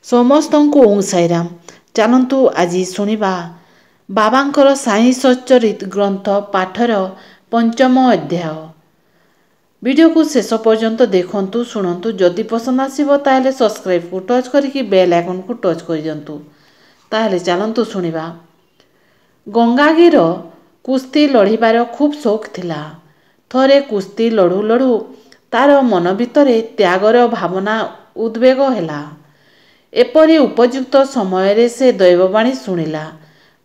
ସମସ୍ତଙ୍କୁ ଓଁ ସାଇରାମ। ଚାଲନ୍ତୁ ଆଜି ଶୁଣିବା ବାବାଙ୍କର ସାଇ ସଚ୍ଚରିତ ଗ୍ରନ୍ଥ ପାଠର ପଞ୍ଚମ ଅଧ୍ୟାୟ। ଭିଡ଼ିଓକୁ ଶେଷ ପର୍ଯ୍ୟନ୍ତ ଦେଖନ୍ତୁ, ଶୁଣନ୍ତୁ। ଯଦି ପସନ୍ଦ ଆସିବ ତାହେଲେ ସବସ୍କ୍ରାଇବକୁ ଟଚ୍ କରିକି ବେଲ୍ ଆଇକନ୍କୁ ଟଚ୍ କରିଦିଅନ୍ତୁ। ତାହେଲେ ଚାଲନ୍ତୁ ଶୁଣିବା। ଗଙ୍ଗାଗୀର କୁସ୍ତି ଲଢ଼ିବାର ଖୁବ୍ ସଉକ ଥିଲା। ଥରେ କୁସ୍ତି ଲଢ଼ୁ ଲଢ଼ୁ ତାର ମନ ଭିତରେ ତ୍ୟାଗର ଭାବନା ଉଦ୍ବେଗ ହେଲା। ଏପରି ଉପଯୁକ୍ତ ସମୟରେ ସେ ଦୈବବାଣୀ ଶୁଣିଲା,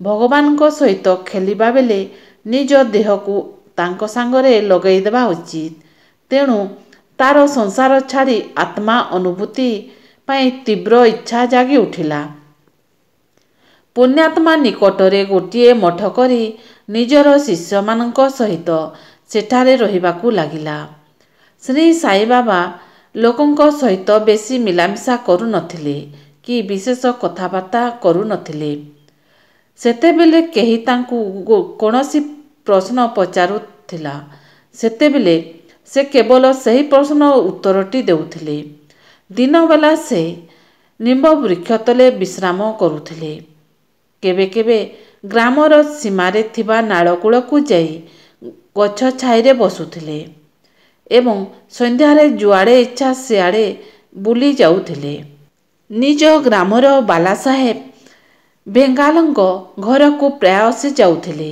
ଭଗବାନଙ୍କ ସହିତ ଖେଳିବା ବେଳେ ନିଜ ଦେହକୁ ତାଙ୍କ ସାଙ୍ଗରେ ଲଗାଇଦେବା ଉଚିତ। ତେଣୁ ତାର ସଂସାର ଛାଡ଼ି ଆତ୍ମା ଅନୁଭୂତି ପାଇଁ ତୀବ୍ର ଇଚ୍ଛା ଜାଗି ଉଠିଲା। ପୁଣ୍ୟାତ୍ମା ନିକଟରେ ଗୋଟିଏ ମଠ କରି ନିଜର ଶିଷ୍ୟମାନଙ୍କ ସହିତ ସେଠାରେ ରହିବାକୁ ଲାଗିଲା। ଶ୍ରୀ ସାଇବାବା ଲୋକଙ୍କ ସହିତ ବେଶୀ ମିଳାମିଶା କରୁନଥିଲେ କି ବିଶେଷ କଥାବାର୍ତ୍ତା କରୁନଥିଲେ। ସେତେବେଳେ କେହି ତାଙ୍କୁ କୌଣସି ପ୍ରଶ୍ନ ପଚାରୁଥିଲା, ସେତେବେଳେ ସେ କେବଳ ସେହି ପ୍ରଶ୍ନର ଉତ୍ତରଟି ଦେଉଥିଲେ। ଦିନବେଳା ସେ ନିମ୍ବ ବୃକ୍ଷ ତଳେ ବିଶ୍ରାମ କରୁଥିଲେ। କେବେ କେବେ ଗ୍ରାମର ସୀମାରେ ଥିବା ନାଳକୂଳକୁ ଯାଇ ଗଛ ଛାଇରେ ବସୁଥିଲେ ଏବଂ ସନ୍ଧ୍ୟାରେ ଯୁଆଡ଼େ ଇଚ୍ଛା ସିଆଡ଼େ ବୁଲି ଯାଉଥିଲେ। ନିଜ ଗ୍ରାମର ବାଲାସାହେବ ବେଙ୍ଗାଲଙ୍କ ଘରକୁ ପ୍ରାୟ ସେ ଯାଉଥିଲେ।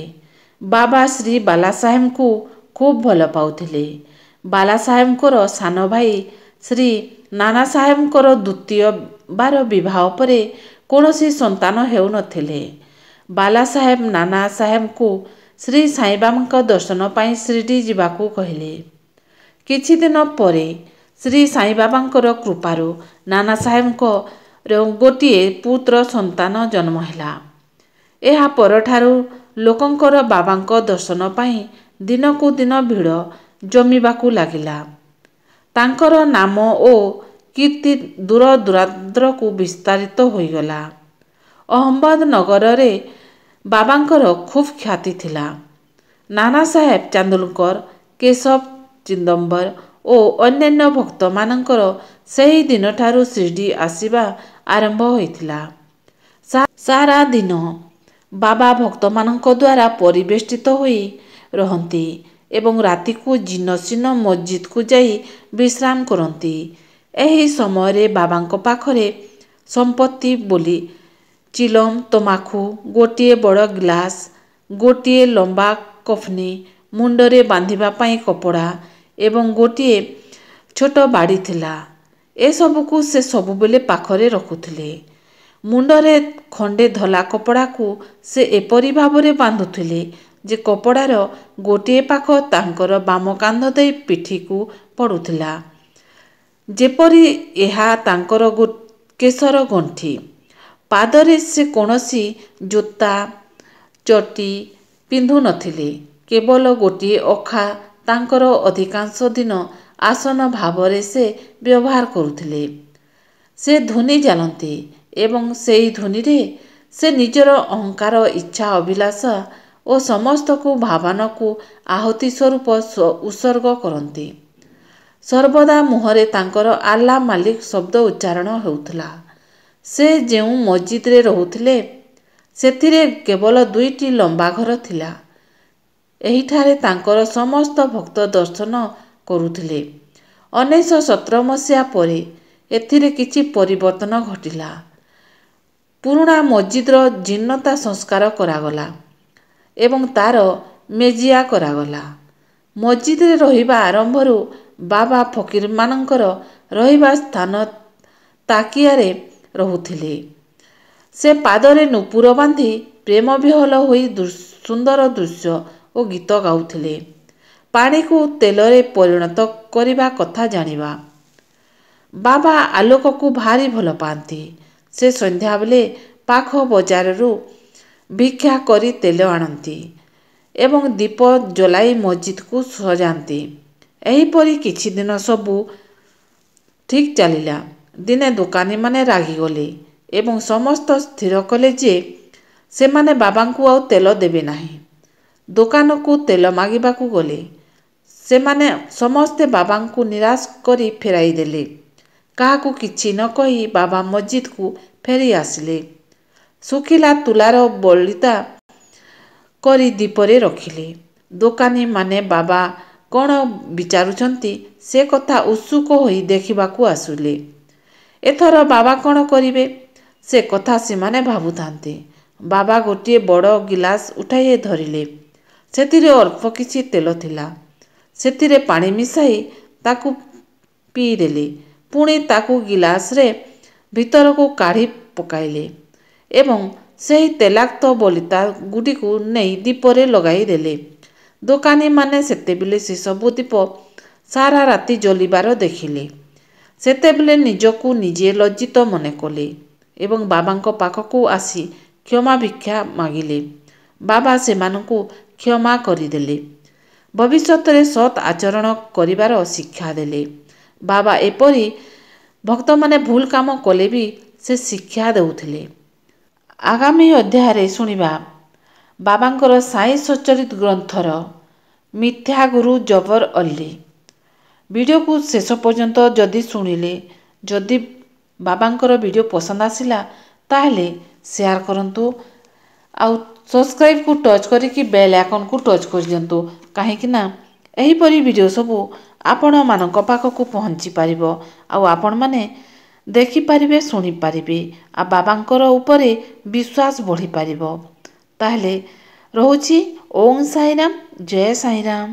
ବାବା ଶ୍ରୀ ବାଲାସାହେବଙ୍କୁ ଖୁବ୍ ଭଲ ପାଉଥିଲେ। ବାଲାସାହେବଙ୍କର ସାନ ଭାଇ ଶ୍ରୀ ନାନାସାହେବଙ୍କର ଦ୍ୱିତୀୟ ବାର ବିବାହ ପରେ କୌଣସି ସନ୍ତାନ ହେଉନଥିଲେ। ବାଲାସାହେବ ନାନା ସାହେବଙ୍କୁ ଶ୍ରୀ ସାଇବାବାଙ୍କ ଦର୍ଶନ ପାଇଁ ଶିରିଡ଼ି ଯିବାକୁ କହିଲେ। କିଛିଦିନ ପରେ ଶ୍ରୀ ସାଇବାବାଙ୍କର କୃପାରୁ ନାନା ସାହେବଙ୍କର ଗୋଟିଏ ପୁତ୍ର ସନ୍ତାନ ଜନ୍ମ ହେଲା। ଏହା ପରଠାରୁ ଲୋକଙ୍କର ବାବାଙ୍କ ଦର୍ଶନ ପାଇଁ ଦିନକୁ ଦିନ ଭିଡ଼ ଜମିବାକୁ ଲାଗିଲା। ତାଙ୍କର ନାମ ଓ କୀର୍ତ୍ତି ଦୂର ଦୂରାନ୍ତରକୁ ବିସ୍ତାରିତ ହୋଇଗଲା। ଅହମ୍ମଦନଗରରେ ବାବାଙ୍କର ଖୁବ୍ ଖ୍ୟାତି ଥିଲା। ନାନା ସାହେବ ଚାନ୍ଦୁଲକର, କେଶବ ଚିଦମ୍ବର ଓ ଅନ୍ୟାନ୍ୟ ଭକ୍ତମାନଙ୍କର ସେହି ଦିନଠାରୁ ଶିରିଡ଼ି ଆସିବା ଆରମ୍ଭ ହୋଇଥିଲା। ସାରା ଦିନ ବାବା ଭକ୍ତମାନଙ୍କ ଦ୍ୱାରା ପରିବେଷ୍ଟିତ ହୋଇ ରହନ୍ତି ଏବଂ ରାତିକୁ ଜୀର୍ଣ୍ଣଶୀର୍ଣ୍ଣ ମସଜିଦକୁ ଯାଇ ବିଶ୍ରାମ କରନ୍ତି। ଏହି ସମୟରେ ବାବାଙ୍କ ପାଖରେ ସମ୍ପତ୍ତି ବୋଲି ଚିଲମ, ତମାଖୁ, ଗୋଟିଏ ବଡ଼ ଗ୍ଲାସ, ଗୋଟିଏ ଲମ୍ବା କଫନି, ମୁଣ୍ଡରେ ବାନ୍ଧିବା ପାଇଁ କପଡ଼ା ଏବଂ ଗୋଟିଏ ଛୋଟ ବାଡ଼ି ଥିଲା। ଏସବୁକୁ ସେ ସବୁବେଳେ ପାଖରେ ରଖୁଥିଲେ। ମୁଣ୍ଡରେ ଖଣ୍ଡେ ଧଳା କପଡ଼ାକୁ ସେ ଏପରି ଭାବରେ ବାନ୍ଧୁଥିଲେ ଯେ କପଡ଼ାର ଗୋଟିଏ ପାଖ ତାଙ୍କର ବାମ କାନ୍ଧ ଦେଇ ପିଠିକୁ ପଡ଼ୁଥିଲା, ଯେପରି ଏହା ତାଙ୍କର କେଶର ଗଣ୍ଠି। ପାଦରେ ସେ କୌଣସି ଜୋତା ଚଟି ପିନ୍ଧୁନଥିଲେ। କେବଳ ଗୋଟିଏ ଅଖା ତାଙ୍କର ଅଧିକାଂଶ ଦିନ ଆସନ ଭାବରେ ସେ ବ୍ୟବହାର କରୁଥିଲେ। ସେ ଧୁନି ଜାଳନ୍ତି ଏବଂ ସେହି ଧୁନିରେ ସେ ନିଜର ଅହଙ୍କାର, ଇଚ୍ଛା, ଅଭିଳାଷ ଓ ସମସ୍ତକୁ ଭାବନାକୁ ଆହୁତି ସ୍ୱରୂପ ଉତ୍ସର୍ଗ କରନ୍ତି। ସର୍ବଦା ମୁହଁରେ ତାଙ୍କର ଆଲ୍ଲା ମାଲିକ ଶବ୍ଦ ଉଚ୍ଚାରଣ ହେଉଥିଲା। ସେ ଯେଉଁ ମସଜିଦରେ ରହୁଥିଲେ ସେଥିରେ କେବଳ ଦୁଇଟି ଲମ୍ବା ଘର ଥିଲା। ଏହିଠାରେ ତାଙ୍କର ସମସ୍ତ ଭକ୍ତ ଦର୍ଶନ କରୁଥିଲେ। 1917 ମସିହା ପରେ ଏଥିରେ କିଛି ପରିବର୍ତ୍ତନ ଘଟିଲା। ପୁରୁଣା ମସଜିଦର ଜୀର୍ଣ୍ଣତା ସଂସ୍କାର କରାଗଲା ଏବଂ ତାର ମେଜିଆ କରାଗଲା। ମସଜିଦରେ ରହିବା ଆରମ୍ଭରୁ ବାବା ଫକୀରମାନଙ୍କର ରହିବା ସ୍ଥାନ ତାକିଆରେ ରହୁଥିଲେ। ସେ ପାଦରେ ନୂପୁର ବାନ୍ଧି ପ୍ରେମବିହ୍ୱଳ ହୋଇ ସୁନ୍ଦର ଦୃଶ୍ୟ ଓ ଗୀତ ଗାଉଥିଲେ। ପାଣିକୁ ତେଲରେ ପରିଣତ କରିବା କଥା ଜାଣିବା। ବାବା ଆଲୋକକୁ ଭାରି ଭଲ ପାଆନ୍ତି। ସେ ସନ୍ଧ୍ୟାବେଳେ ପାଖ ବଜାରରୁ ଭିକ୍ଷା କରି ତେଲ ଆଣନ୍ତି ଏବଂ ଦୀପ ଜଳାଇ ମସଜିଦକୁ ସଜାନ୍ତି। ଏହିପରି କିଛିଦିନ ସବୁ ଠିକ୍ ଚାଲିଲା। ଦିନେ ଦୋକାନୀମାନେ ରାଗିଗଲେ ଏବଂ ସମସ୍ତେ ସ୍ଥିର କଲେ ଯେ ସେମାନେ ବାବାଙ୍କୁ ଆଉ ତେଲ ଦେବେ ନାହିଁ। ଦୋକାନକୁ ତେଲ ମାଗିବାକୁ ଗଲେ। ସେମାନେ ସମସ୍ତେ ବାବାଙ୍କୁ ନିରାଶ କରି ଫେରାଇ ଦେଲେ। କାହାକୁ କିଛି ନ କହି ବାବା ମସ୍ଜିଦକୁ ଫେରି ଆସିଲେ। ଶୁଖିଲା ତୁଲାର ବଳିତା କରି ଦୀପରେ ରଖିଲେ। ଦୋକାନୀମାନେ ବାବା କ'ଣ ବିଚାରୁଛନ୍ତି ସେ କଥା ଉତ୍ସୁକ ହୋଇ ଦେଖିବାକୁ ଆସିଲେ। ଏଥର ବାବା କ'ଣ କରିବେ ସେ କଥା ସେମାନେ ଭାବୁଥାନ୍ତି। ବାବା ଗୋଟିଏ ବଡ଼ ଗିଲାସ ଉଠାଇ ଧରିଲେ। ସେଥିରେ ଅଳ୍ପ କିଛି ତେଲ ଥିଲା। ସେଥିରେ ପାଣି ମିଶାଇ ତାକୁ ପିଇଦେଲେ। ପୁଣି ତାକୁ ଗିଲାସରେ ଭିତରକୁ କାଢ଼ି ପକାଇଲେ ଏବଂ ସେହି ତେଲାକ୍ତ ବଳିତା ଗୁଡ଼ିକୁ ନେଇ ଦୀପରେ ଲଗାଇଦେଲେ। ଦୋକାନୀମାନେ ସେତେବେଳେ ସେସବୁ ଦୀପ ସାରା ରାତି ଜଳିବାର ଦେଖିଲେ। ସେତେବେଳେ ନିଜକୁ ନିଜେ ଲଜ୍ଜିତ ମନେ କଲେ ଏବଂ ବାବାଙ୍କ ପାଖକୁ ଆସି କ୍ଷମା ଭିକ୍ଷା ମାଗିଲେ। ବାବା ସେମାନଙ୍କୁ କ୍ଷମା କରିଦେଲେ। ଭବିଷ୍ୟତରେ ସତ୍ ଆଚରଣ କରିବାର ଶିକ୍ଷା ଦେଲେ। ବାବା ଏପରି ଭକ୍ତମାନେ ଭୁଲ କାମ କଲେ ବି ସେ ଶିକ୍ଷା ଦେଉଥିଲେ। ଆଗାମୀ ଅଧ୍ୟାୟରେ ଶୁଣିବା ବାବାଙ୍କର ସାଇ ସଚରିତ ଗ୍ରନ୍ଥର ମିଥ୍ୟା ଗୁରୁ ଜବର ଅଲ୍ଲୀ। ଭିଡ଼ିଓକୁ ଶେଷ ପର୍ଯ୍ୟନ୍ତ ଯଦି ଶୁଣିଲେ, ଯଦି ବାବାଙ୍କର ଭିଡ଼ିଓ ପସନ୍ଦ ଆସିଲା, ତାହେଲେ ସେୟାର କରନ୍ତୁ ଆଉ ସବସ୍କ୍ରାଇବକୁ ଟଚ୍ କରିକି ବେଲ୍ ଆଇକନ୍କୁ ଟଚ୍ କରିଦିଅନ୍ତୁ, କାହିଁକି ନା ଏହିପରି ଭିଡ଼ିଓ ସବୁ ଆପଣମାନଙ୍କ ପାଖକୁ ପହଞ୍ଚି ପାରିବ ଆଉ ଆପଣମାନେ ଦେଖିପାରିବେ, ଶୁଣିପାରିବେ ଆଉ ବାବାଙ୍କର ଉପରେ ବିଶ୍ୱାସ ବଢ଼ିପାରିବ। ତାହେଲେ ରହୁଛି। ଓଁ ସାଇରାମ, ଜୟ ସାଇରାମ।